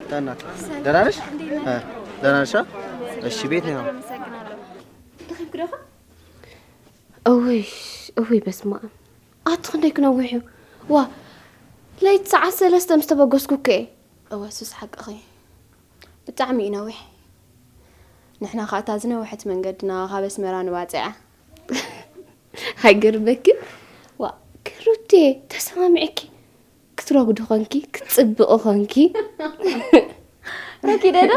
ታናት ደህና ነሽ? እ፣ ደህና ነሽ? እሺ፣ ቤት ነው። ደኺብኪ ዶ? እውይ፣ እውይ፣ በስመ ኣብ። ኣቲ ክንደይ ክነዊሕ እዩ? ዋ፣ ለይቲ ሰዓት ሰለስተ ምስ ተበገስኩ እኮ እየ። እወ፣ ሱስ ሓቅኺ። ብጣዕሚ እዩ ነዊሕ። ንሕና ኸኣ እታ ዝነውሐት መንገድና ካብ ኣስመራ ንባጽዓ። ኣይገርመኪ? ዋ፣ ክሩቴ፣ ተሰማሚዕኪ። ክትረጉዲ ኾንኪ፣ ክትጽብቒ ኾንኪ። ረኪደ ዶ?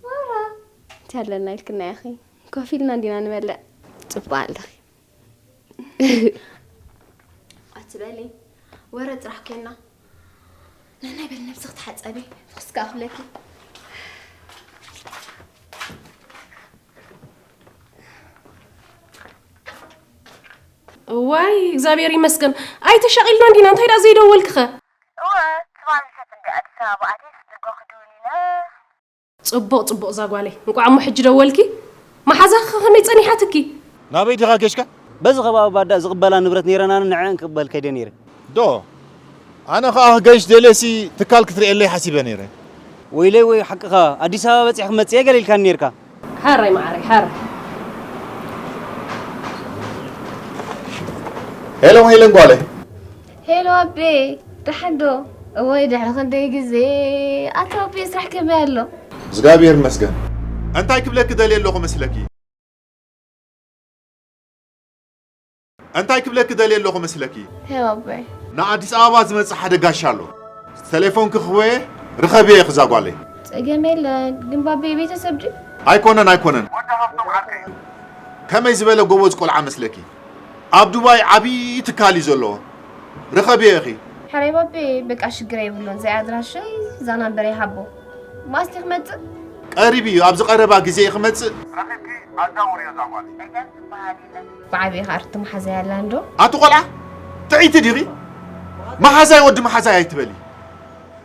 ማራ። እንታይ ኣለና ኢልክና ኢኺ? ኮፍ ኢልና እንዲና ንበልዕ። ጽቡቕ ኣለኺ። ኣትበሊ። ወረ ጥራሕ ኮይና። ነናይ በል ነብስኺ ተሓጸቢ። ፍኽስ ከኣ ክብለኪ። እዋይ እግዚኣብሔር ይመስገን። ኣይተሻቒልና እንዲና፣ እንታይ ደኣ ዘይደወልክኸ? እወ፣ ትማሊ ሰብ እንደ ኣዲስ ኣበባ ኣትየስ ድጎ ክድውል ኢለ። ጽቡቕ ጽቡቕ እዛ ጓለይ፣ እንቋዕ እሞ ሕጂ ደወልኪ። መሓዛኺ ከመይ ጸኒሓትኪ? ናበይ ዲኻ ጌሽካ? በዚ ከባቢ ባዳ ዝቕበላ ንብረት ነይረናን ንዐን ክቕበል ከይደ ነይረ። ዶ? ኣነ ኸኣ ክገይሽ ደልየሲ ትካል ክትርእየለይ ሓሲበ ነይረ። ወይለይ ወይ ሓቅኻ፣ ኣዲስ ኣበባ በጺሕ ክመጽእ እየ ገለ ኢልካኒ ነይርካ። ሓራይ መዓረይ፣ ሓራይ። ሄሎ ሄለን ጓለይ። ሄሎ ኣቤ፣ ደሓን ዶ? እወይ፣ ድሕሪ ክንደይ ግዜ። ኣታ ኣቤ፣ ስራሕ ከመይ ኣሎ? እግዚኣብሔር ይመስገን። እንታይ ክብለኪ ደልየ ኣለኹ መስለኪ? እንታይ ክብለኪ ደልየ ኣለኹ መስለኪ? ሄሎ ኣቦይ። ንኣዲስ ኣበባ ዝመጽእ ሓደ ጋሻ ኣሎ። ተሌፎንኪ ክህቦየ ርኸብዮ ኢኺ እዛ ጓለይ። ጸገም የለን፣ ግን ባቤ ቤተሰብ ድዩ? ኣይኮነን፣ ኣይኮነን። ወዲ ሃብቶም ዓርከይ እዩ። ከመይ ዝበለ ጎበዝ ቆልዓ መስለኪ? ኣብ ዱባይ ዓብዪ ትካል እዩ ዘለዎ። ርኸብዮ ኢኺ። ሕራይ ባቤ፣ በቃ ሽግር የብሉን። ዘይ ኣድራሸይ፣ እዛ ናምበረይ ሃቦ። ማስቲ ክመጽእ? ቀሪብ እዩ፣ ኣብዚ ቀረባ ግዜ ክመጽእ። ረኺብኪ ኣዛውርዮ እዛ ጓል። ጸገም ዝበሃል የለን። ብዓቢኡ ኸኣ ርክቲ መሓዛይ ኣላ እንዶ? ኣቲ ቆልዓ፣ ጥዕይቲ ዲኺ? መሓዛይ ወዲ መሓዛይ ኣይትበሊ።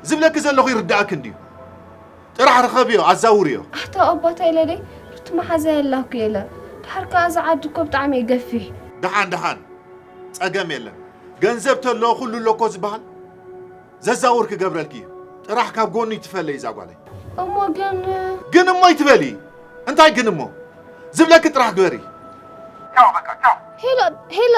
ዝብለኪ ዘለኹ ይርድኣኪ እንድዩ። ጥራሕ ርኸብዮ፣ ኣዛውርዮ። ኣታ ኣቦ፣ እንታይ ኢለ ደይ? ርክቲ መሓዛይ ኣላ እኮ ኢለ። ድሓር ከኣ እዚ ዓዲ እኮ ብጣዕሚ እዩ ገፊሕ። ደሓን፣ ደሓን። ጸገም የለን። ገንዘብ ተሎ ኩሉ ኣሎ እኮ ዝበሃል። ዘዛውር ክገብረልኪ እዩ። ጥራሕ ካብ ጎኑ ይትፈለይ እዛ ጓለይ። እሞ ግን ግን እሞ ይትበሊ። እንታይ ግን እሞ? ዝብለኪ ጥራሕ ግበሪ። ቻው በቃ ቻው። ሄሎ፣ ሄሎ።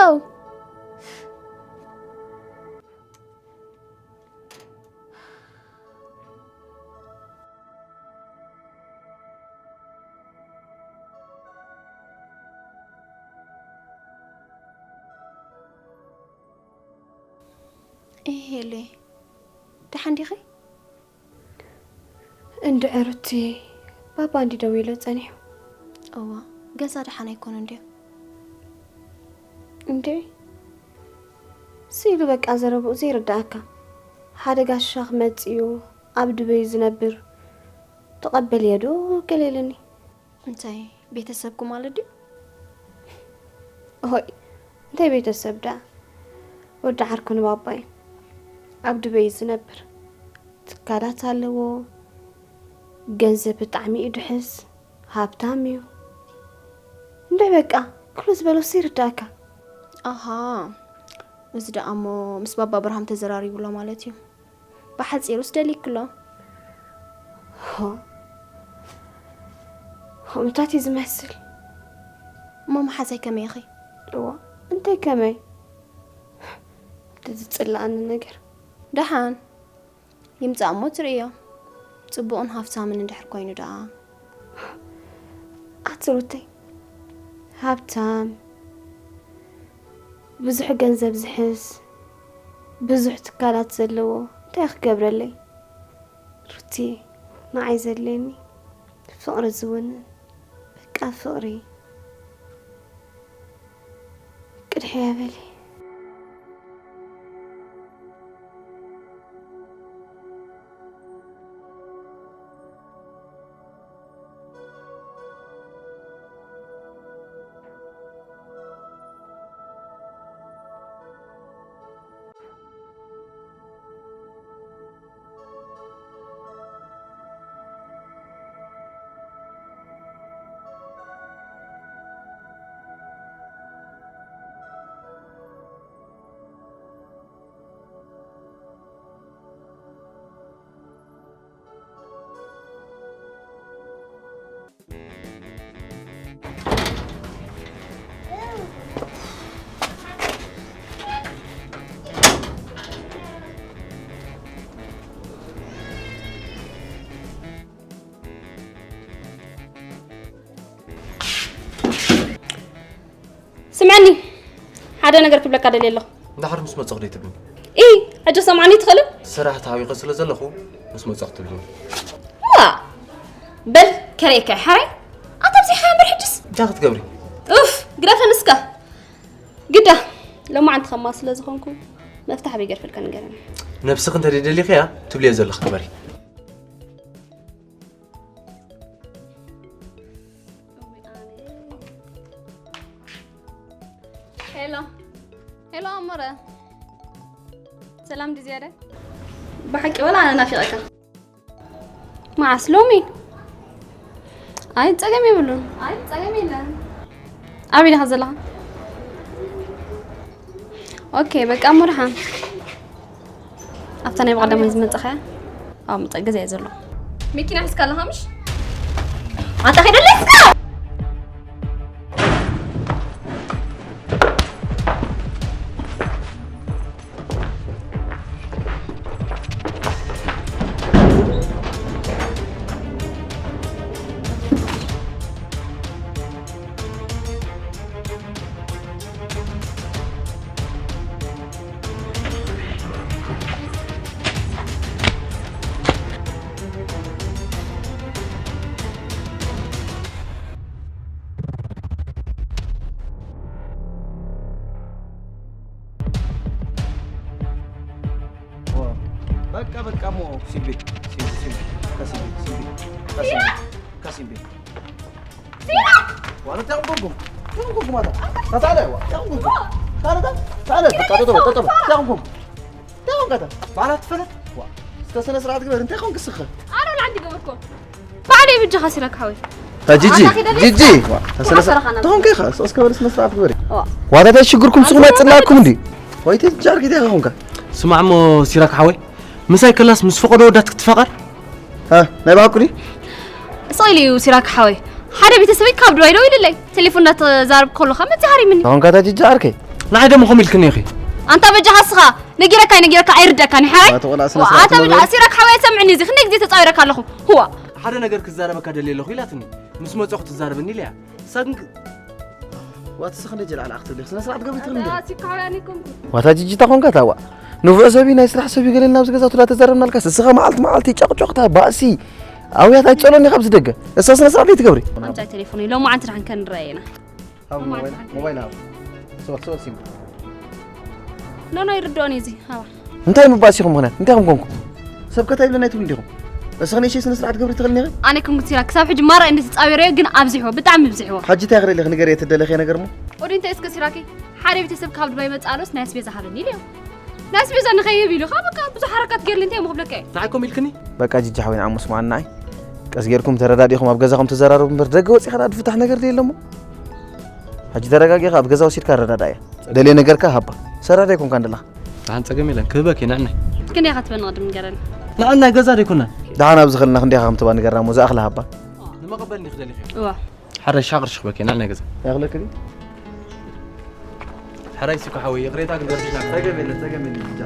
ሄሉየ፣ ደሓን ዲኺ? እንድዒ ሩቲ፣ ባባ እንዲ ደዊሉ ጸኒሑ። እዋ፣ ገዛ ደሓን ኣይኮነን ድዩ? እንድዒ፣ ስኢሉ በቃ ዘረብኡ ዘይርድኣካ። ሓደ ጋሻ ክመጽእ እዩ፣ ኣብ ዱበይ ዝነብር፣ ተቐበልዮ ዶ ገለ ኢሉኒ። እንታይ ቤተሰብኩ ማለት ድዩ? ሆይ፣ እንታይ ቤተሰብ ደኣ? ወዲ ዓርኩ ንባባይ ኣብ ዱበይ እዩ ዝነብር። ትካላት ኣለዎ፣ ገንዘብ ብጣዕሚ እዩ ድሕስ፣ ሃብታም እዩ። እንድዒ በቃ፣ ኩሉ ዝበሎስ ይርዳእካ። ኣሃ፣ እዚ ደኣ እሞ ምስ ባባ ኣብርሃም ተዘራሪቡ ኣሎ ማለት እዩ። ብሓጺሩስ ደሊክሎ። ሆ፣ ከምኡታት እዩ ዝመስል። እሞ መሓዛይ ከመይ ኢኺ? እዋ፣ እንታይ ከመይ? እቲ ዝጽልኣኒ ነገር። ደሓን ይምጻእ እሞ ትርእዮ። ጽቡቕን ሃብታምን እንድሕር ኮይኑ ደኣ። ኣቲ ሩተይ፣ ሃብታም፣ ብዙሕ ገንዘብ ዝሕዝ፣ ብዙሕ ትካላት ዘለዎ፣ እንታይ ክገብረለይ? ሩቲ፣ ንዓይ ዘድልየኒ ፍቕሪ ዝውንን፣ በቃ ፍቕሪ። ቅድሕያ በሊ። ስምዐኒ፣ ሓደ ነገር ክብለካ ደልየ ኣለኹ። እንዳ ሕር ምስ መጸኹ ደይ ትብልኒ? ኢ፣ ሕጂ ሰምዓኒ ትኽእልን? ስራሕ ተሃዊኸ ስለ ዘለኹ ምስ መጸኹ ትብልኒ። ዋ፣ በል ከርእየካ እየ፣ ሓራይ። ኣታ ኣብዚሓ እምበር ሕጅስ። እንታይ ክትገብሪ? ኡፍ፣ ግደፈን እስከ። ግዳ፣ ሎማዓንቲ ከማ ስለ ዝኾንኩ፣ መፍታሕ በይ ገርፈልካ ንገረኒ። ነብስኺ እንተ ደሊኺያ፣ ትብልዮ ዘለኺ ግበሪ። ሄሎ፣ ሄሎ፣ ኣሞረ። ሰላም ድዩ ዝያዳ? ብሓቂ ወላ ኣነ ናፊቐካ። መዓስ ሎሚ? ኣይ፣ ጸገም የብሉን። ኣይ፣ ጸገም የለን። ኣበይ ዲኻ ዘለኻ? ኦኬ፣ በቃ እሞ ደሓን። ኣብታ ናይ ብቐዳማይ ዝመጻኻያ? ኣብ ምጻእ ገዛ እየ ዘለኹ። መኪና ሒዝካ ኣለኻ ምሽ? ኣታ ከይደለይ እስከ! በቃ በቃ ሞ ሲምቤ ሲምቤ ሲምቤ ከሲምቤ ሲምቤ ከሲምቤ ከሲምቤ ዋላ ታንጎጎ ታንጎጎ ማታ ታታለ ዋ ታንጎጎ ታታለ ታታለ በቃ ተጠበ ተጠበ ታንጎጎ ታንጎ ታታ ባላ ትፈለጥ ዋ እስከ ስነ ስርዓት ግበር እንታይ ኮንክ ስኸ ኣረ ላንዲ ገበርኮ ባዕለይ ብጃኻ ሲራክ ሓወይ። ታ ጂጂ፣ ኣታ ከይደ ጂጂ፣ ቤትካ። ዋ፣ ታ ስነ ስርዓት። ሓሰረኻ ናብዚ። ተኾንከ ኢኻ፣ እስከ በል ስነ ስርዓት ግበሪ። ዋ። ዋታ እንታይ ሽግርኩም ስኹም ኣይጽላእኩም እንዲ? ወይ ተጃር ጌታ ኢኻ ኾንካ። ስማዕ እሞ ሲራክ ሓወይ፣ ምሳይ ከላስ ምስ ፈቐዶ ወዳት ክትፋቐር? ሃ፣ ናይ ብሓቁ ድዩ? ስቕ ኢሉ እዩ ሲራክ ሓወይ። ሓደ ቤተሰበይ ካብ ዱባይ ደው ኢሉለይ። ቴሌፎን እናተዛረብኩ ከለኹ መጽእ ሃሪምኒ። ተኾንካ ታ ጂጂ ዓርከይ። ንዓይ ደሞ ከምኡ ኢልክኒ ኢኺ። ኣንታ በጃኻ እስኻ፣ ነጊረካ ኣይነጊረካ ኣይርደኣካን፣ ሓራይ? ኣታ ቆልዓ ስነ ዋ፣ ስርዓት ኣታ በጃ ትበል። ሲራክ ሓወይ ኣይሰምዕኒ እዚ፣ ክንደይ ግዜ ተጻዊረካ ኣለኹ። ህዋ። ሓደ ነገር ክዛረበካ ደልየ ኣለኹ ኢላትኒ። ምስ መጻኹ ትዛረበኒ ኢለያ። ንሳ ግን ክ-፣ ዋት ስኽ እንደ ጀላል ኣኽትብሊ፣ ስነ ስርዓት ገብሪ ትብሊ። ኣታ ሲካውያን ይኮንኩ። ዋታ ጂጂ ታኾንካ ታዋ። ንፉዕ ሰቢ ናይ ስራሕ ሰቢ ገለና ኣብዚ ገዛ ትላ ተዛረብናልካ። እስኻ መዓልቲ መዓልቲ ጨቕጨቕታ፣ ባእሲ፣ ኣውያት ኣይትጸሎኒ ካብዚ ደገ። እሳ ስነ ስርዓት ዘይትገብሪ። ኣምጻይ ቴሌፎን ኢሎ፣ መዓልቲ ደሓን ከንረኣየና። ሃብ ሞባይል፣ ሞባይል ሃብ። ሶል፣ ሶል ሲም። ኖ፣ ኖ፣ ይርድኦኒ እዚ፣ ሃባ። እንታይ ምባእስ ኢኹም ምኽንያት? እንታይ ከም ኮንኩ? ሰብ ከታይ ብለና ኣይትብሉ እንዲኹም? እስኺ ንእሽተይ ስነ ስርዓት ግብሪ ትኽእልኒ ኢኺ? ኣነ ከም ሲራክ ክሳብ ሕጂ ማራ እንዲ ተጻዊረዮ፣ ግን ኣብዚሕዎ፣ ብጣዕሚ ኣብዚሕዎ። ሕጂ እንታይ ክደሊ ንገር እየ ትደለኺ ነገር እሞ? ወዲ እንታይ እስከ ሲራኪ፣ ሓደ ቤተሰብ ካብ ዱባይ መጽእ ኣሎስ ናይ ኣስቤዛ ሃበኒ ኢለዮ። ናይ ኣስቤዛ ንኸይህብ ኢሉ፣ ካብ በቃ ብዙሕ ሓረካት ገይርሊ እንታይ እሞ ክብለካ እየ? ንዓይ ኮም ኢልክኒ? በቃ ጂጂ ሓወይ ንዓሞ ስምዓኒ ንዓይ። ቀስ ጌርኩም ተረዳዲኹም ኣብ ገዛኹም ተዘራረቡ እምበር ደገ ወጺኻ ዳኣ ድፍታሕ ነገር ደየለሞ። ሕጂ ተረጋጊኻ ኣብ ገዛ ወሲድካ ኣረዳድኣያ። ደልየ ነገርካ ሃባ። ሰራዳይ ኮንካ እንደላ። ደሓን ጸገም የለን፣ ክህበኪ ንዕናይ። ክንደይ ኢኻ ትበኒ ቅድም ንገረኒ። ንዕናይ ገዛ ደይኮና። ደሓን ኣብዚ ኸልና ክንደይ ኢኻ ከም ትባ ንገርና እሞ ዝኣኽላ ሃባ። ንመቐበል እንዲኽ ደሊኺ። እዋ። ሓረሻ ቅርሺ ክበኪ ንዕናይ ገዛ። ያኽለክ ድዩ? ሕራይ ሲኮ ሓወይ፣ ይቕሬታ ክንገርሽ ናብ ጸገም የለን፣ ጸገም የለን፣ ጃ።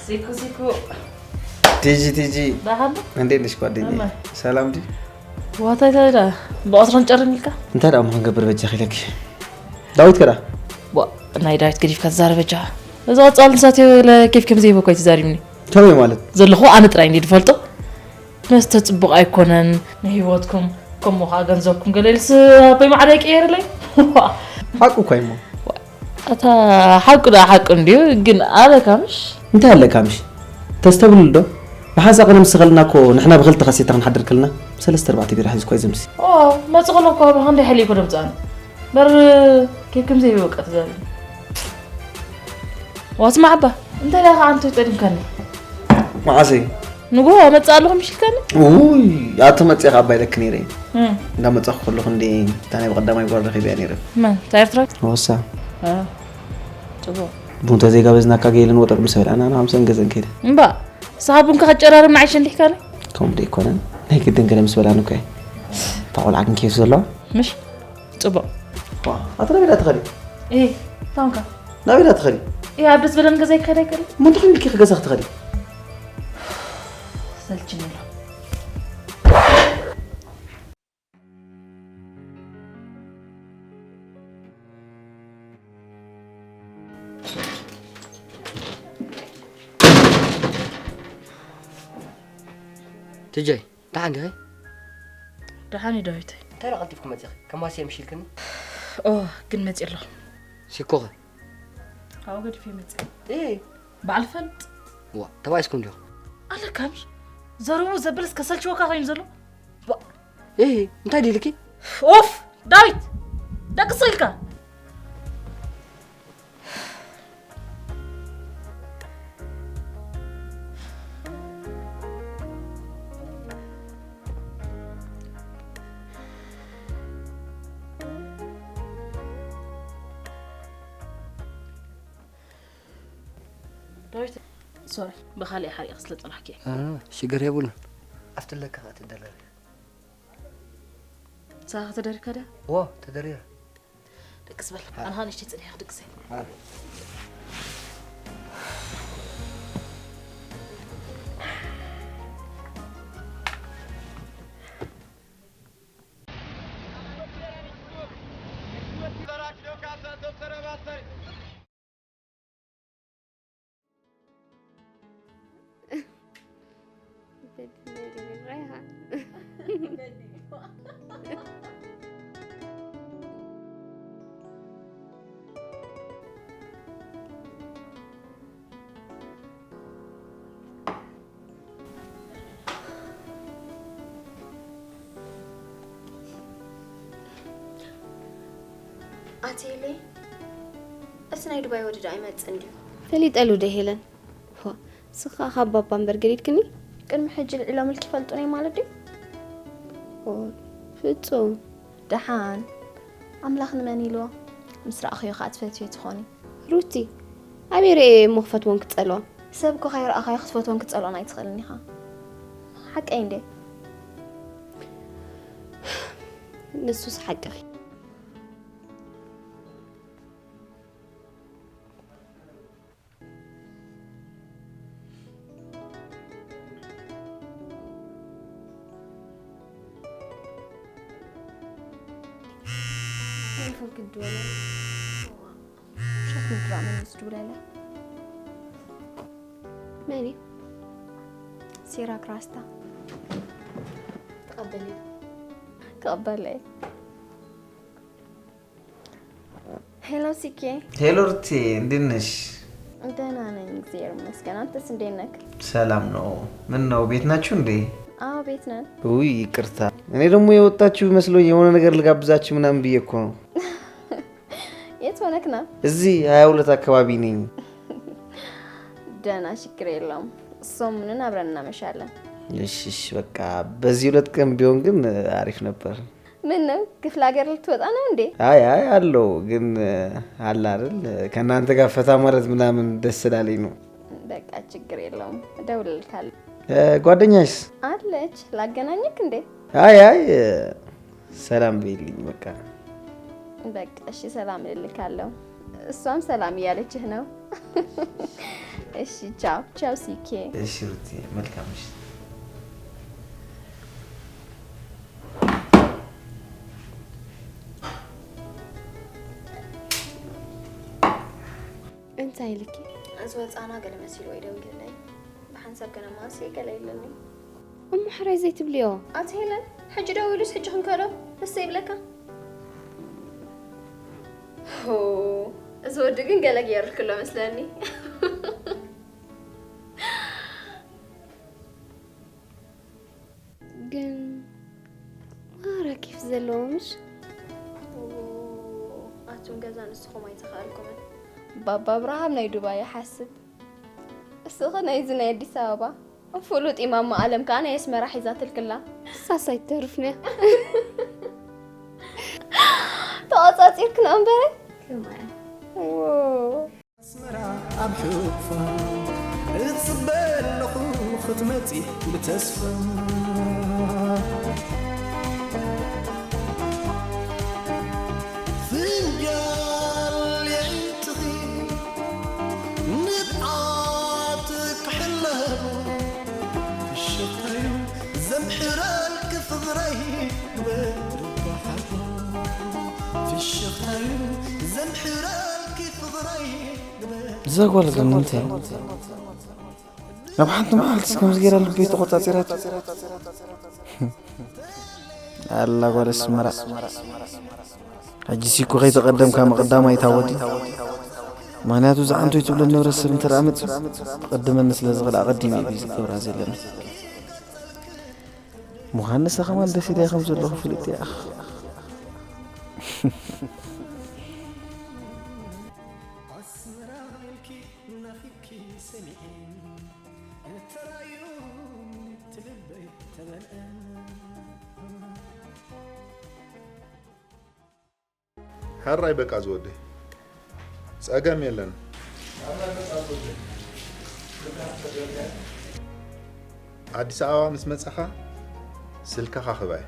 ሲኩ፣ ሲኩ። ቲጂ፣ ቲጂ። ደሓን ዶ? እንዴት ነሽ ጓደኛዬ? እመ። ሰላም ድዩ? ዋታ፣ እንታይ ደኣ? ብቐትሪ ንጨርም ኢልካ? እንታይ ደኣ እሞ ክንገብር በጃኺ ኢለኪ? ዳዊት ከ ደኣ? ዋ፣ ናይ ዳዊት ገዲፍካ ትዛረብ በጃኻ። እዚ ቀጻሊ ንሳት ኢለ ኬፍ ከም ዘይህበኳ እዩ ተዛሪብኒ። ከመይ ማለት? ዘለኹ ኣነ ጥራይ እንድየ ዝፈልጦ። መስተ ጽቡቕ ኣይኮነን ንህይወትኩም፣ ከምኡ ኸኣ ገንዘብኩም። ገለ ኢልስ ኣቦይ ማዕረ ይቀየርለይ። ሓቁ እኳ እዩ እሞ። ኣታ ሓቁ ደኣ ሓቁ እንድዩ፣ ግን ኣለካ ምሽ? እንታይ ኣለካ ምሽ? ተስተብህሉ ዶ? ብሓንሳእ ቅድም ምስ ኸልና እኮ ንሕና ብኽልተ ካሴታ ክንሓድር ከልና ብሰለስተ ኣርባዕተ ቢራ ሒዙ እኳ እዩ ዝምሲ። ኦ፣ መጽእ ኸሎ እኮ ብኽንደይ ሓይሊ እኮ ደምጽኣኒ። በር ኬፍ ከም ዘይበቃ ትዛረብ። ዋ ስማዕ ኣባ፣ እንታይ ደኣ ኸኣ ኣንተ ጠዲምካኒ? መዓሰይ? ንግሆ መጽእ ኣለኹ ምሽ ኢልካኒ? ውይ፣ ኣቲ መጽእ ኸኣ ኣባ ኢለኪ ነይረ። እም። እንዳመጻኹ ከለኹ እንዲ እታ ናይ ብቐዳማይ ጓል ረኺበያ ነይረ። መን? እታ ኤርትራዊት? ወሳ። አ፣ ጽቡቕ። ቡን ተዘይጋበዝናካ ገይልን ወጠጥ ምስ በላና፣ ኣነ ሓምሳን ገዘን ከይደ። እምባ፣ ንስኻ ቡንካ ክትጨራርም ንዓይ ሸንዲሕካኒ? ከምኡ ደይኮነ፣ ናይ ግድን ገለ ምስ በላኒ እኮ እየ። እታ ቆልዓ ግን ኬፍ ዘለዋ። ምሽ? ጽቡቕ። ዋ፣ ኣቲ ናበይ ዳ ትኸዲ? ኤ፣ ታንካ። ናበይ ዳ ትኸዲ? ኤ፣ ኣብ ደስ በለን ገዛ ይከዳ ይከዳ። መን ትኾን ኢልኪ ገዛ ክትኸዲ? ሰልችኒ ኣሎ። ትጀይ፣ ደሓን ዲኺ? ደሓን እዩ ዳዊተይ። እንታይ ደኣ ቀልጢፍኪ መጺኺ? ከማሲ እየ ምሽ ኢልክኒ? ኦ፣ ግን መጺእ ኣለኹ። ሲኮኸ? ካብኡ ገዲፈ መጺእ። እይ። በዓል ፈልጥ። ዋ፣ ተባኢስኩም ዲኹም? ኣለካ ምሽ? ዘርቡ ዘብል እስከ ሰልችወካ ኮይኑ ዘሎ። ባ-፣ እይ፣ እንታይ ድልኪ? ኦፍ፣ ዳዊት! ደቅስ ኢልካ። ዳዊት፣ ሶሪ፣ ብኻልእ ሓሪቕ ስለ ጸናሕኪ። አ፣ ሽግር የብሉን። ኣብቲ ኣለካ ኸኣ ትደረር። ንስኻ ከተደርካ ድያ? ዎ፣ ተደሪረ። ደቅስ በል። ኣነ ኸኣ ንእሽተይ ጽንሒ ክድቅሰ። ኣቴሌ፣ እቲ ናይ ዱባይ ወዲ ዶ ኣይመጽእን ድዩ? ፈሊጠሉ ዶ ሄለን? ዋ፣ ስኻ ካብ ባባ እምበር ገዲድክኒ? ቅድሚ ሕጂ ልዒሎምልኪ ይፈልጡኒ ማለት ድዩ? ኦ፣ ፍጹም። ደሓን። ኣምላኽ ንመን ኢልዎ? ምስ ረኣኽዮ ኸኣ ትፈትዮ ትኾኒ። ሩቲ፣ ኣበይ ርእየ እሞ ክፈትዎን ክጸልዎን? ሰብ እኮ ከይረኣኻዮ ክትፈትዎን ክትጸልኦን ኣይትኽእልን ኢኻ። ሓቀይ እንዴ? ንሱስ ሓቅኺ። ቴሌፎን ክድወል። ሸት ምድራ መን እዩ ዝድውለለይ? መን እዩ? ሲራክ ራስታ። ተቐበልዮ። ክቕበል እየ። ሄሎ ሲኬ። ሄሎ ሩቴ፣ እንዴት ነሽ? ደህና ነኝ፣ እግዚአብሔር ይመስገን። አንተስ እንዴት ነህ? ሰላም ነው። ምን ነው፣ ቤት ናችሁ እንዴ? አዎ፣ ቤት ነን። ውይ፣ ይቅርታ። እኔ ደግሞ የወጣችሁ መስሎኝ የሆነ ነገር ልጋብዛችሁ ምናምን ብዬ እኮ ነው። የት ሆነክ ነው? እዚህ ሃያ ሁለት አካባቢ ነኝ። ደህና፣ ችግር የለውም። ሰሞኑን አብረን እናመሻለን። እሺ፣ እሺ፣ በቃ በዚህ ሁለት ቀን ቢሆን ግን አሪፍ ነበር። ምን ነው? ክፍለ ሀገር ልትወጣ ነው እንዴ? አይ፣ አይ፣ አለው ግን፣ አለ አይደል፣ ከእናንተ ጋር ፈታ ማለት ምናምን ደስ ስላለኝ ነው። በቃ ችግር የለውም፣ እደውልልካለሁ። እ፣ ጓደኛሽስ? አለች። ላገናኘክ እንዴ? አይ፣ አይ፣ ሰላም በይልኝ በቃ። በቃ እሺ፣ ሰላም እልልካለሁ። እሷም ሰላም እያለችህ ነው። እሺ፣ ቻው ቻው ሲኬ። እሺ ሩቴ፣ መልካም ምሽት። እንታይ ኢልኪ? እዚ ወጻና ገለ መሲሉ ወይ ደው ኢልለይ። ብሓንሳብ ገለ ማሲ ገለ ኢልኒ። እሞ ሕራይ ዘይትብልዮ? ኣቲ ሄለን፣ ሕጂ ደው ኢሉስ ሕጂ ክንከዶ ደስ ይብለካ? ሆ፣ እዚ ወዲ ግን ገለ ገይሩልኪ ኣሎ መስለኒ። ግን ማራ ኬፍ ዘለዎ ምሽ? ኦ፣ ኣቱም ገዛ ንስኹም ኣይተኻኣልኩምን። ባባ ኣብርሃም ናይ ዱባይ ይሓስብ። እስኺ ናይዚ ናይ ኣዲስ ኣበባ። ፍሉጥ ኢማማ ኣለም ከኣ ናይ ኣስመራ ሒዛትልክላ። ሳሳይ ተርፍንያ። ተቆጻጺርክና እምበር። ከማያ ዎ። ኣስመራ ኣብ ሕቑፋ እጽበ ኣለኹ ክትመጺ ብተስፋ። ፍንጃል የዒንትኺ ንብዓት ክሕለቡ ፍሽኽታዩ ዘምሕረልኪ ፍቕረይ ግበር ጓሓፎ። ፍሽኽታዩ ዘምሕረልኪ ፍቕረይ ግበር እዛ ጓል ግን እንታይ ናብ ሓንቲ መዓልትስ ከምዚ ገይራ ልበይ ተቖጻጺራቶ? ኣላ ጓል ኣስመራ። ሕጂ ሲኮ ከይተቐደምካ ምቕዳም ኣይታወዲ። ምኽንያቱ ዝዓንቶይ ትብሎ ነበረ ሰብ እንተ ደኣ መጺኡ ክቕድመኒ ስለ ዝኽእል ኣቐዲመ እዩ ዝገብራ ዘለኒ። ምዃን ንሳ ከማን ደስ ኢላ ከም ዘለኹ ፍልጥ እያ። ኣስመራ ኢልኪ ናፊቅኪ ሰሚዐ ተራእዩ ትልበይ ተበልዐ። ሕራይ በቃ ዝወደይ ጸገም የለን። ኣዲስ ኣበባ ምስ መጻኻ ስልክኻ ክባይ።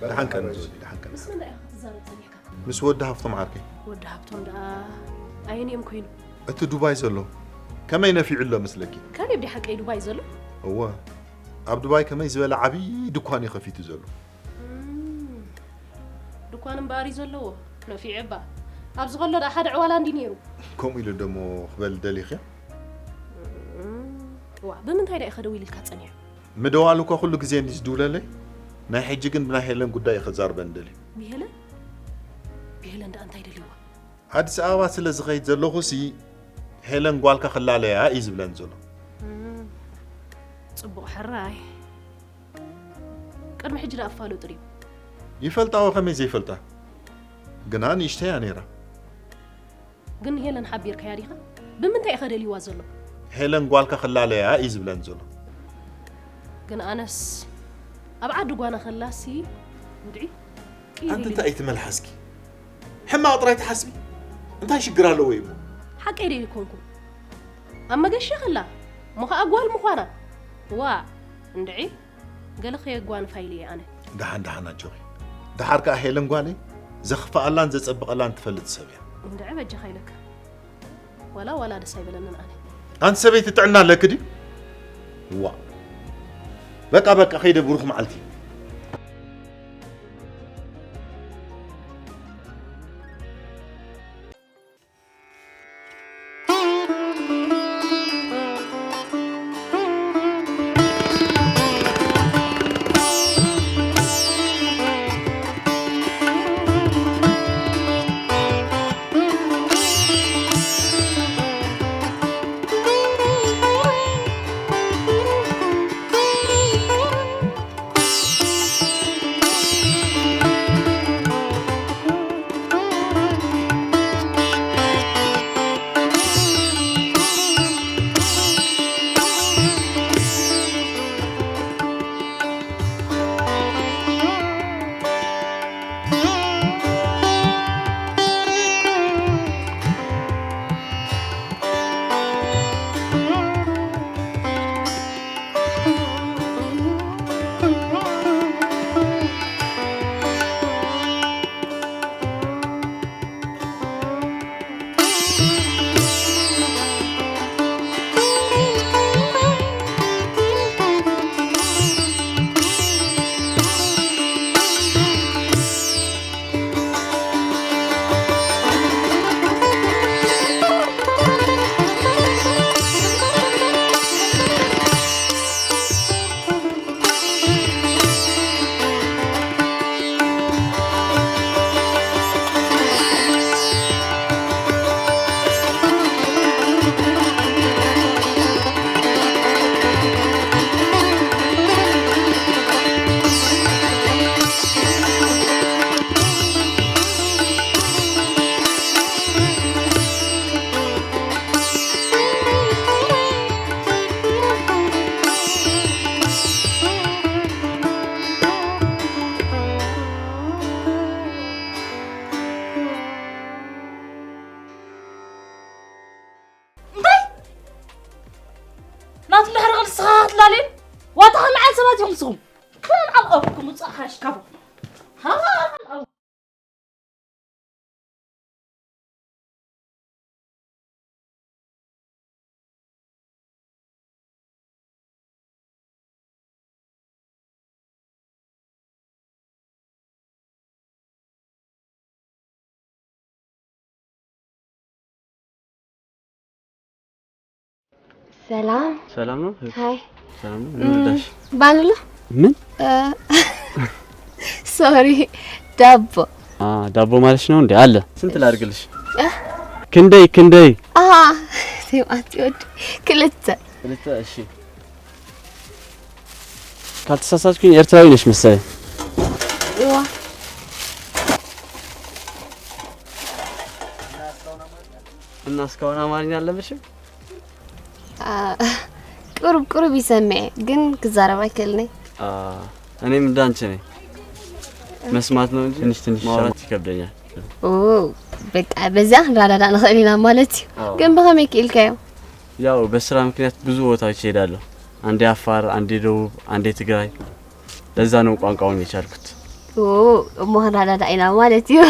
ደሓን ቀኒ ዝወደይ ደሓን ቀኒ። ምስ መን ኢኻ ክትዛረብ ጸኒሕካ? ምስ ወዲ ሃፍቶም ዓርከይ። ወዲ ሃብቶም ደኣ ኣየንኦም ኮይኑ? እቲ ዱባይ ዘሎ ከመይ ነፊዑ ኣሎ መስለኪ? ካሌብ ድዩ ሓቀይ ዱባይ ዘሎ? እወ ኣብ ዱባይ ከመይ ዝበለ ዓብዪ ድኳን እዩ ከፊቱ ዘሎ። እም፣ ድኳን እምበኣር እዩ ዘለዎ። ነፊዑ እባ ኣብዚ ከሎ ደኣ ሓደ ዕዋላ እንዲ ነይሩ። ከምኡ ኢሉ ደሞ ክበል ደሊኽዮ? እም፣ ዋ ብምንታይ ደኣ ኢኸ ደው ኢልልካ ጸኒሑ? ምደዋሉ እኳ ኩሉ ግዜ እንዲ ዝድውለለይ ናይ ሕጂ ግን ብናይ ሄለን ጉዳይ እዩ ከዛርበን ደልዩ። ብሄለን ብሄለን ደኣ እንታይ ደልይዋ? ኣዲስ ኣበባ ስለ ዝኸይድ ዘለኹሲ ሄለን ጓልካ ክላለያ እዩ ዝብለን ዘሎ። እም፣ ጽቡቕ ሕራይ። ቅድሚ ሕጂ ደኣ ኣፋልጡ ድዩ? ይፈልጣዎ ከመይ ዘይፈልጣ ግና ንእሽተይ እያ ነይራ። ግን ሄለን ሓቢርካያ ዲኻ? ብምንታይ ኢኸ ደልይዋ ዘሎ? ሄለን ጓልካ ክላለያ እዩ ዝብለን ዘሎ። ግን ኣነስ ኣብ ዓዲ ጓና ከላሲ እንድዒ ቅይር ኣንቲ ኢሉ እንታይ እዩ ትመልሓስኪ? ሕማቕ ጥራይ ትሓስቢ? እንታይ ሽግር ኣለዎ እዩ? ሓቀይ ደይ ይኮንኩም ኣብ መገሻ ከላ እሞ ኸኣ ጓል ምዃና ዋ እንድዒ ገለ ከየጓንፋ ኢለ እየ ኣነ። ደሓን ደሓን ኣጆኺ። ደሓር ከኣ ሄለን ጓለይ ዘኽፍኣላን ዘጸብቐላን ትፈልጥ ሰብ እያ። እንድዒ በጃኻ ኢለካ ዋላ ዋላ ደስ ኣይበለንን ኣነ። ኣንቲ ሰበይቲ ጥዕና ኣለኪ ድዩ? ዋ በቃ በቃ ከይደ ብሩኽ መዓልቲ። ናቱ ድሕሪ ንስኻ ክትላልን ዋታ ከመዓል ሰባት ኢኹም ንስኹም። ከመዓል ኣብኩም ውፃእ ሓሽ ካብኡ። ከመዓል ኣብ- ሰላም። ሰላም ነው? ሀይ ሰላም ነው? ምን ልርዳሽ? ባኑላ ምን? ሶሪ ዳቦ አ ዳቦ ማለትሽ ነው እንዴ? አለ። ስንት ላድርግልሽ? ክንደይ ክንደይ? አ ቲማቲ ወዲ ክልተ። ክልተ። እሺ። ካልተሳሳትኩኝ ኤርትራዊ ነሽ መሰለኝ። እዋ እና እስካሁን አማርኛ አልለመድሽም? ቁሩብ ቁሩብ ይሰምዕ ግን ክዛረብ ኣይክእልንይ። እኔም እንዳንቺ ነኝ። መስማት ነው እንጂ ትንሽ ትንሽ ማውራት ይከብደኛል። በቃ በዚያ ክንረዳዳ ንኽእል ኢና ማለት እዩ። ግን ብኸመይ ክኢልካዮ? ያው በስራ ምክንያት ብዙ ቦታዎች እሄዳለሁ። አንዴ አፋር፣ አንዴ ደቡብ፣ አንዴ ትግራይ። ለዛ ነው ቋንቋውን የቻልኩት። እሞ ክንረዳዳ ኢና ማለት እዩ።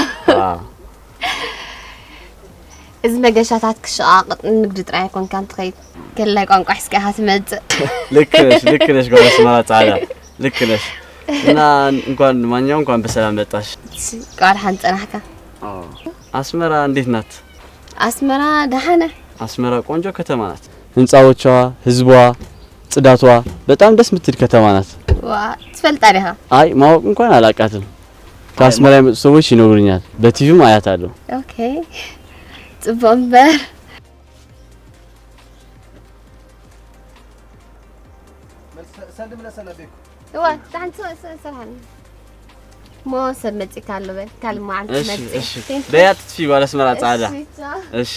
እዚ መገሻታት ክሸቓቕጥ ንንግዲ ጥራይ ኣይኮንካን ትኸይድ፣ ገላይ ቋንቋ ሒዝካ ኢኻ ትመጽእ። ልክ ነሽ፣ ልክ ነሽ ጓል ኣስመራ ጻዕዳ፣ ልክ ነሽ። እና እንኳን ማንኛው እንኳን በሰላም መጣሽ። እንኳን ደሓን ጸናሕካ። አስመራ እንዴት ናት? ኣስመራ ደሓነ። ኣስመራ ቆንጆ ከተማ ናት። ህንፃዎቿ፣ ህዝቧ፣ ጽዳቷ በጣም ደስ ምትል ከተማ ናት። ዋ ትፈልጣ ዲኻ? ኣይ ማወቅ እንኳን ኣላቃትም። ከኣስመራ የመጹ ሰዎች ይነግሩኛል። በቲቪም ኣያታለሁ። ኦኬ ጽቡቅ እምበር እዋ ዳሓን ሰ- ሰ- ሰራሕኒ ሞ ሰብ መጺካ ኣሎ በል ካልእ መዓልቲ እሺ መጺ እሺ Thank you. ደያ ትጥፊ ጓል ኣስመራ ጻዕዳ እሺ፣ ቻው። እሺ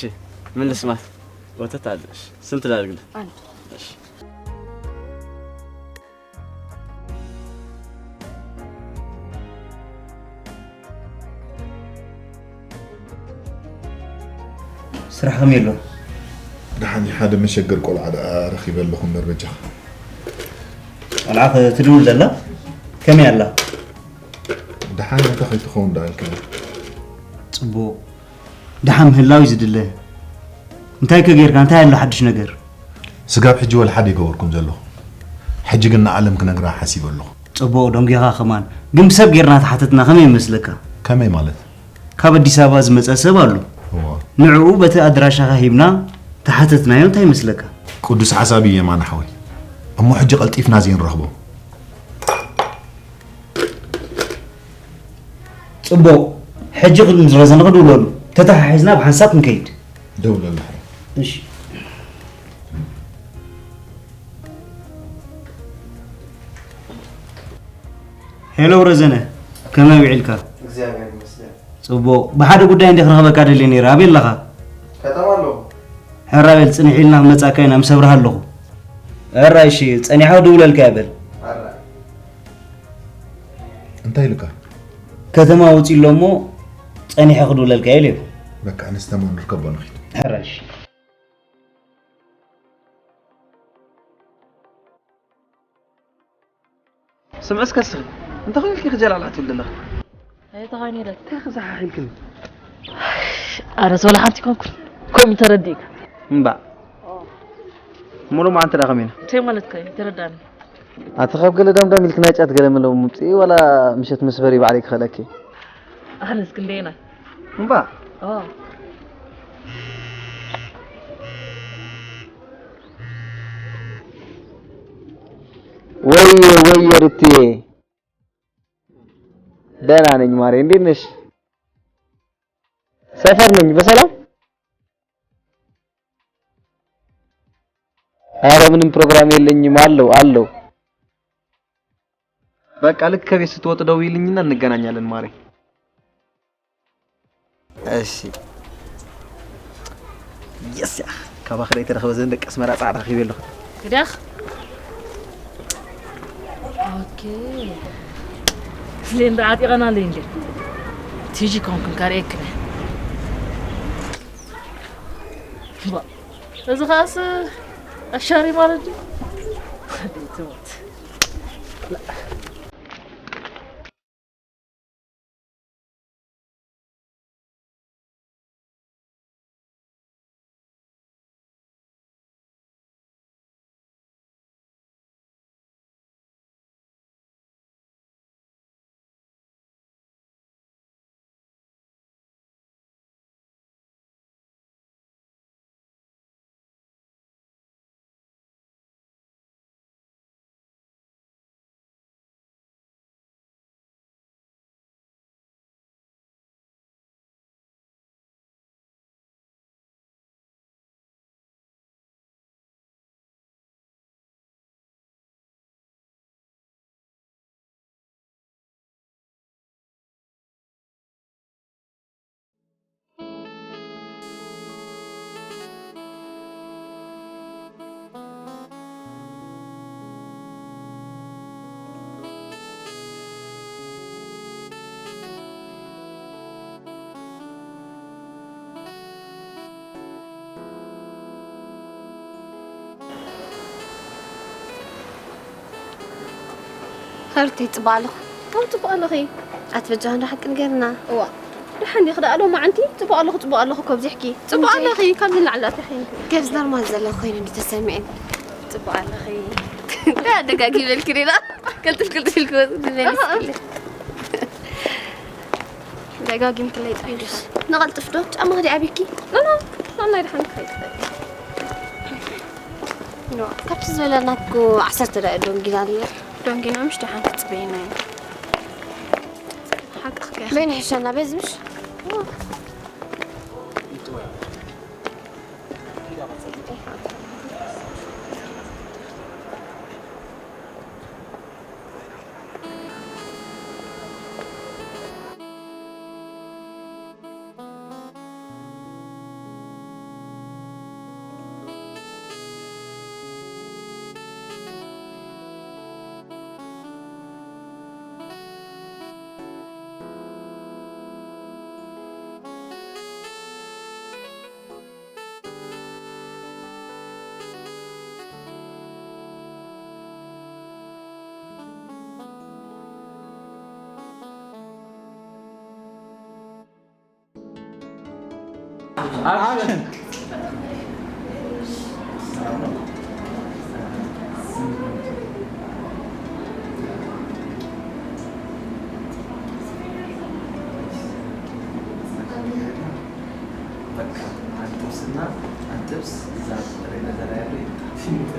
ምን ልስማት ወተት ኣለሽ ስንት ላድርግልህ አንድ እሺ ስራሕ ከመይ ኣሎ? ደሓን እዩ፣ ሓደ መሸገር ቆልዓ ደኣ ረኺበ ኣለኹ እምበር በጃኻ። ቆልዓ ትድውል ዘላ ከመይ ኣላ? ደሓን እያ፣ እንታይ ከይትኸውን ደኣ ኢልክኒ? ጽቡቕ። ደሓን ምህላው እዩ ዝድለ። እንታይ ከ ጌርካ? እንታይ ኣሎ ሓድሽ ነገር? ስጋብ ሕጂ ወላ ሓደ ኣይገበርኩን ዘለኹ። ሕጂ ግን ንዓለም ክነግራ ሓሲበ ኣለኹ። ጽቡቕ ደንጒኻ ከማን። ግን ብሰብ ጌርና ተሓተትና ከመይ ይመስለካ? ከመይ ማለት? ካብ ኣዲስ ኣበባ ዝመጸ ሰብ ኣሎ። እዋ። ንዕኡ በቲ ኣድራሻኻ ሂብና ተሓተትናዮ እንታይ ይመስለካ? ቅዱስ ሓሳብ እዩ የማነ ሓወይ። እሞ ሕጂ ቀልጢፍና እዚ ንረኽቦ። ጽቡቕ። ሕጂ ክንረዘነ ክድውለሉ። ተተሓሒዝና ብሓንሳብ ክንከይድ። ደውለሉ። እሺ። ሄሎ ረዘነ፣ ከመይ ውዒልካ? እግዚኣብሔር ይመስገን። ጽቡቕ። ብሓደ ጉዳይ እንዲ ክረኽበካ ደልየ ነይረ። ኣበይ ኣለኻ? ከተማ ኣለኹ። ሕራይ በል፣ ጽንሕ ኢልና ክንመጻካ ኢና፣ ምስ ኣብርሃ ኣለኹ። ሕራይ እሺ፣ ጸኒሐ ክድውለልካ እየ በል። ሕራይ። እንታይ ኢሉካ? ከተማ ወጺኡ ኣሎ እሞ ጸኒሐ ክድውለልካ እየ ኢሉ። በቃ፣ ኣነስ ተማን ንርከቦ ንኺድ። ሕራይ እሺ። ስምዒ እስከ እስኺ፣ እንታይ ኮይንኪ ክጀላልዓ ትብሊ ኣለኺ? ኣይተኻይነ ኢለ። እንታይ ክዘሓሕ ኢልክኒ? ኣረ፣ ወላ ሓንቲ ኣይኮንኩን። ከምኡ ተረዲእካ። እምባእ። ሙሉእ መዓልቲ ደኣ ከመይ ኢላ? እንታይ ማለትካ እዩ? ኣይተረዳእንን። ኣቲ ካብ ገለ ዳምዳም ኢልኪ ናይ ጫት ገለ መለ ምምፅኢ፣ ዋላ ምሸት መስበሪ ባዕለይ ክኸለኪ። ኣነስ ክንደየናይ? እምባእ። ኦ። ወየ ወየ ሩትየ። ደህና ነኝ ማሬ፣ እንዴት ነሽ? ሰፈር ነኝ፣ በሰላም? ኧረ ምንም ፕሮግራም የለኝም፣ አለው አለው። በቃ ልክ ከቤት ስትወጥ ደውይልኝና እንገናኛለን ማሬ። እሺ። የስ ያ። ካባኺ ደይ ተረኽበ ዘን ደቂ ኣስመራ ጻዕዳ ረኺበ ኣለኹ። ግዳኽ። ኦኬ። ስሌንዳ ዓጢቐና ኣለይ እንዴ? ቲጂ ኮንኩን ካርኤክነ። ባ። እዚ ኸኣስ ኣሻሪ ማለት ድዩ? ትሞት። ኸርተይ ጽቡቕ ኣለኹ። ከም ጽቡቕ ኣለኺ። ኣቲ በጃኹ እንዳ ሓቂ ንገርና። እዋ ደሓን ዲኺ ደኣ ሎማዓንቲ? ጽቡቕ ኣለኹ ጽቡቕ ኣለኹ እኮ ኣብዚሕኪ። ጽቡቕ ኣለኺ ካብዚ ንላዕሊ ኣቲኺ። ገብ ዝደርማ ዘለኹ ኮይኑ እንዲ ተሰሚዕን። ጽቡቕ ኣለኺ። እንታይ ኣደጋጊመልኪ ሪና? ቅልጥፍ ቅልጥፍ ኢልኪ ወጽ ዝበልስክለ። ደጋጊምክለይ ጥራሕ። ንቐልጥፍ ዶ? ጫማኺ ዲኣ ኣቢኪ? ኖ ኖ። ናይ ደሓን ክኸይድ። ኖ ካብቲ ዝበለና እኮ ዓሰርተ ደቂቕ ዶንጊና ኣለና። ዶንጊና ምሽ ደሓን ክትጽበይና ኢና። ሓቅኺ ገ- በይነ ሕሸና በዚ ምሽ Action! በቃ አንጥብስና አንጥብስ እዛ ጠረጴዛ ላይ ያለ ይምጣ።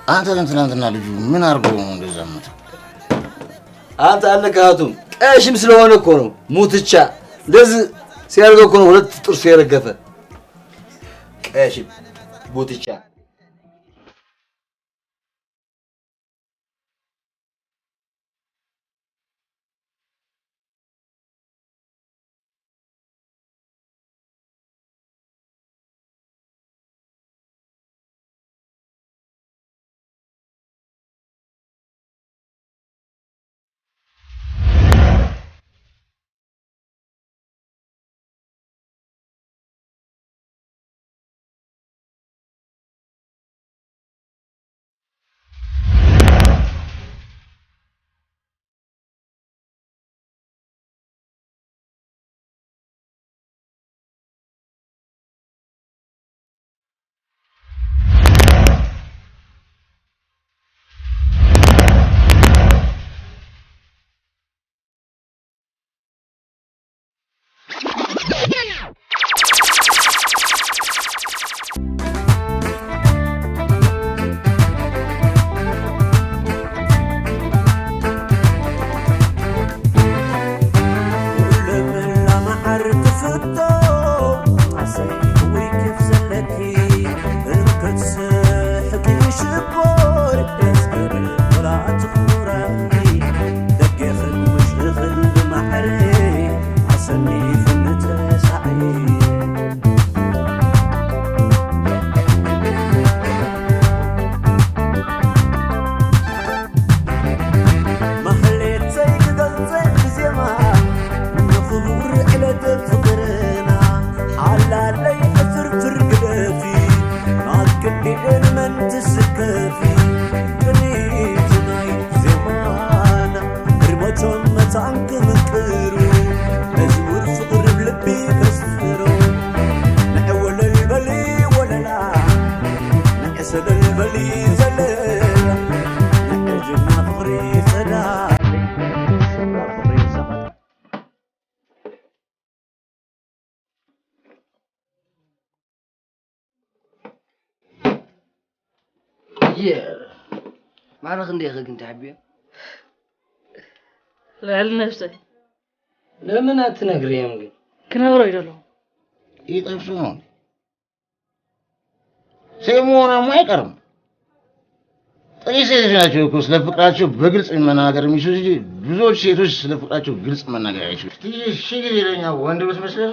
አንተ ግን ትናንትና ልጁ ምን አድርጎ ነው እንደዛ የምትለው? አንተ አለካቱም ቀሽም ስለሆነ እኮ ነው ሙትቻ እንደዚህ ሲያደርገው እኮ ነው ሁለት ጥርሱ የረገፈ። ቀሽም ሙትቻ። ማዕረ ክንደይ ኢኺ ግን ትሕብዮ? ልዕሊ ነብሰይ። ለምን ኣትነግርዮም ግን? ክነግሮ እዩ ደለኹ። ይጠብሱ ነው። ሴት መሆናማ አይቀርም። ጥቂት ሴቶች ናቸው እኮ ስለ ፍቅራቸው በግልጽ የሚናገር የሚችሉ እንጂ ብዙዎች ሴቶች ስለ ፍቅራቸው ግልጽ መናገር አይችሉም። እስቲ ሺ ጊዜ ለኛ ወንድ ብትመስለው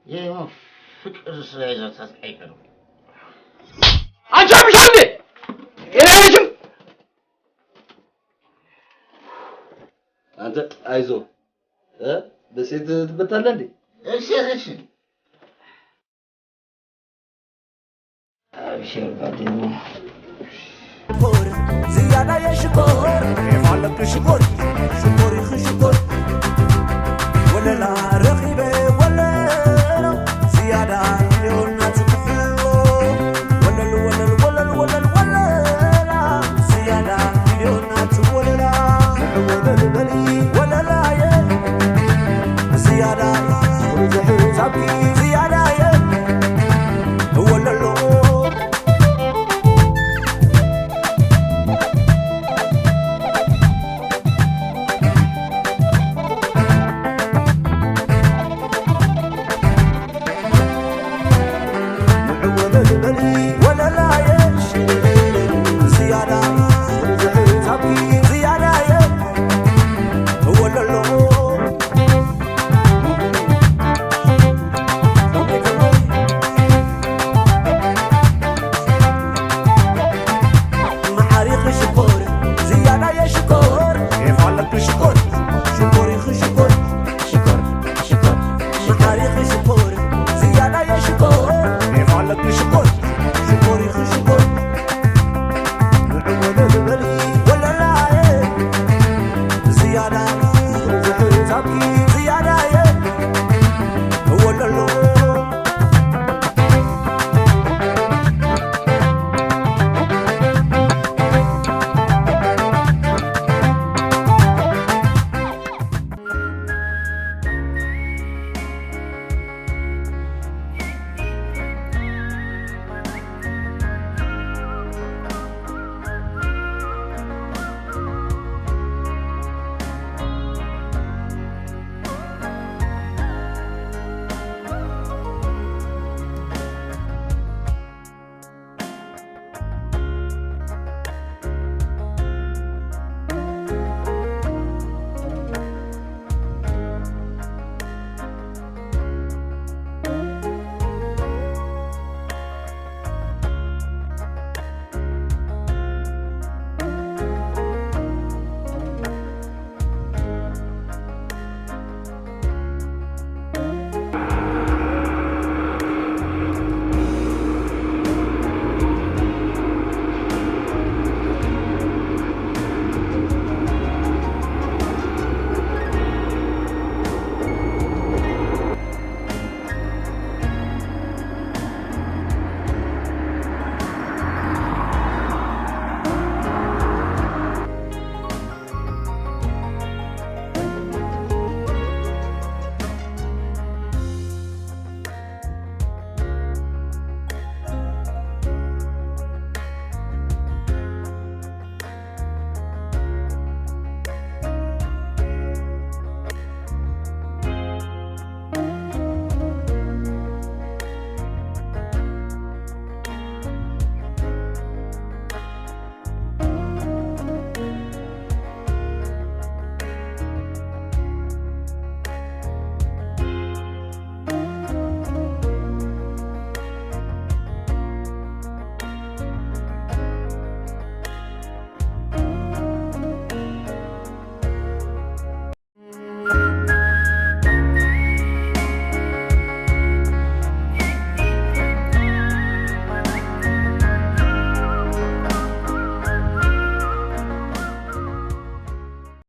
ይሄማ ፍቅር ስራ ይዛት አይቀርም። አንቺ አብሻ እንዴ? ጤና የለሽም? አንተ አይዞ እ በሴት ትበታለህ እንዴ? እሺ እሺ